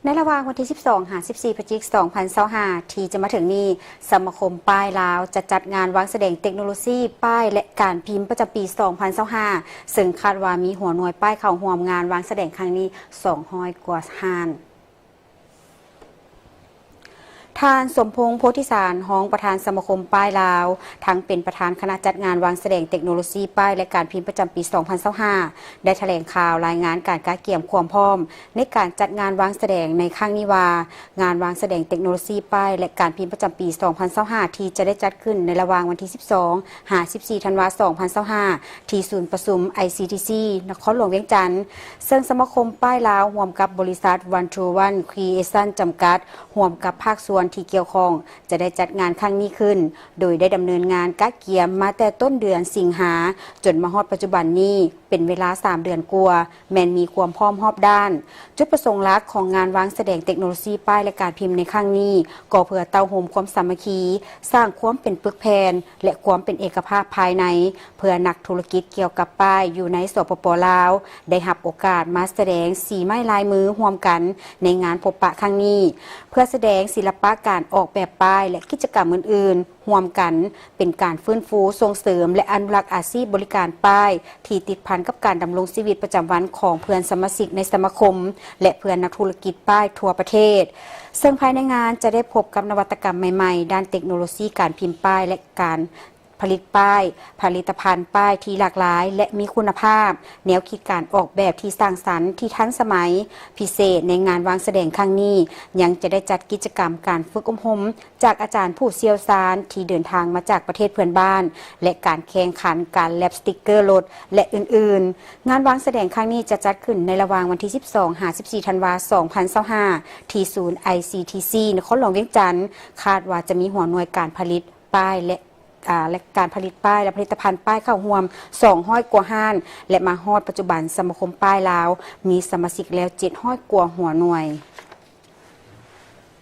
ໃນລະຫວ່າງວັນທີສິບສອງຫາສິບສີ່ ພະຈິກ ສອງພັນຊາວຫ້າ ທີ່ຈະມາເຖິງນີ້, ສະມາຄົມປ້າຍລາວຈະຈັດງານວາງສະແດງເຕັກໂນໂລຊີປ້າຍ ແລະ ການພິມປະຈຳປີ ສອງພັນຊາວຫ້າ ເຊິ່ງຄາດວ່າມີຫົວໜ່ວຍປ້າຍເຂົ້າຮ່ວມງານວາງສະແດງຄັ້ງນີ້ ສອງຮ້ອຍກວ່າຮ້ານ. ທ່ານ ສົມພົງ ໂພທິສານ ຮອງປະທານສະມາຄົມປ້າຍລາວ, ທັງເປັນປະທານຄະນະຈັດງານວາງສະແດງເຕັກໂນໂລຊີປ້າຍ ແລະ ການພິມປະຈຳປີ ສອງພັນຊາວຫ້າ ໄດ້ຖະແຫຼງຂ່າວລາຍງານການກະກຽມຄວາມພ້ອມໃນການຈັດງານວາງສະແດງໃນຄັ້ງນີ້ວ່າ, ງານວາງສະແດງເຕັກໂນໂລຊີປ້າຍ ແລະ ການພິມປະຈຳປີ ສອງພັນຊາວຫ້າ ທີ່ຈະໄດ້ຈັດຂຶ້ນໃນລະຫວ່າງວັນທີສິບສອງຫາສິບສີ່ ທັນວາ ສອງພັນຊາວຫ້າ ທີ່ສູນປະຊຸມ ໄອຊີທີຊີ ນະຄອນຫຼວງວຽງຈັນ, ເຊິ່ງສະມາຄົມປ້າຍລາວ ຮ່ວມກັບບໍລິສັດ One to One Creation ຈຳກັດ ຮ່ວມກັບພາກສ່ວນທີ່ກ່ຽວຂ້ອງ ຈະໄດ້ຈັດງານຄັ້ງນີ້ຂຶ້ນ, ໂດຍໄດ້ດຳເນີນງານກະກຽມມາແຕ່ຕົ້ນເດືອນສິງຫາ ຈົນມາຮອດປັດຈຸບັນນີ້ ເປັນເວລາສາມເດືອນກວ່າ, ແມ່ນມີຄວາມພ້ອມຮອບດ້ານ. ຈຸດປະສົງຫຼັກຂອງງານວາງສະແດງເຕັກໂນໂລຊີປ້າຍ ແລະ ການພິມໃນຄັ້ງນີ້ ກໍເພື່ອເຕົ້າໂຮມຄວາມສາມັກຄີ, ສ້າງຄວາມເປັນປຶກແຜ່ນ ແລະ ຄວາມເປັນເອກະພາບພາຍໃນ, ເພື່ອນັກທຸລະກິດກ່ຽວກັບປ້າຍຢູ່ໃນ ສປປ ລາວ ໄດ້ຮັບໂອກາດມາສະແດງສີໄມ້ລາຍມືຮ່ວມກັນໃນງານພົບປະຄັ້ງນີ້, ເພື່ອສະແດງສິລະປະການອອກແບບປ້າຍ ແລະ ກິດຈະກຳອື່ນໆ ຮ່ວມກັນ ເປັນການຟື້ນຟູ, ສົ່ງເສີມ ແລະ ອະນຸລັກອາຊີບບໍລິການປ້າຍ ທີ່ຕິດພັນກັບການດຳລົງຊີວິດປະຈຳວັນຂອງເພື່ອນສະມາຊິກໃນສະມາຄົມ ແລະ ເພື່ອນນັກທຸລະກິດປ້າຍທົ່ວປະເທດ. ເຊິ່ງພາຍໃນງານຈະໄດ້ພົບກັບນະວັດຕະກຳໃໝ່ໆ ດ້ານເຕັກໂນໂລຊີການພິມປ້າຍ ແລະ ການຜະລິດປ້າຍ, ຜະລິດຕະພັນປ້າຍທີ່ຫຼາກຫຼາຍ ແລະ ມີຄຸນນະພາບ, ແນວຄິດການອອກແບບທີ່ສ້າງສັນ, ທີ່ທັນສະໄໝ. ພິເສດໃນງານວາງສະແດງຄັ້ງນີ້ ຍັງຈະໄດ້ຈັດກິດຈະກຳການຝຶກອົບຮົມ ຈາກອາຈານຜູ້ຊ່ຽວຊານທີ່ເດີນທາງມາຈາກປະເທດເພື່ອນບ້ານ ແລະ ການແຂ່ງຂັນການແລັບສະຕິກເກີລົດ ແລະ ອື່ນໆ. ງານວາງສະແດງຄັ້ງນີ້ຈະຈັດຂຶ້ນໃນລະຫວ່າງວັນທີສິບສອງຫາສິບສີ່ ທັນວາ ສອງພັນຊາວຫ້າ ທີ່ສູນ ໄອຊີທີຊີ ນະຄອນຫຼວງວຽງຈັນ. ຄາດວ່າຈະມີຫົວໜ່ວຍການຜະລິດປ້າຍ ແລະ ອາ ແລະ ການຜະລິດປ້າຍ ແລະ ຜະລິດຕະພັນປ້າຍເຂົ້າຮ່ວມ ສອງຮ້ອຍກວ່າຮ້ານ ແລະ ມາຮອດປັດຈຸບັນ ສະມາຄົມປ້າຍລາວ ມີສະມາຊິກແລ້ວ ເຈັດຮ້ອຍກວ່າຫົວໜ່ວຍ.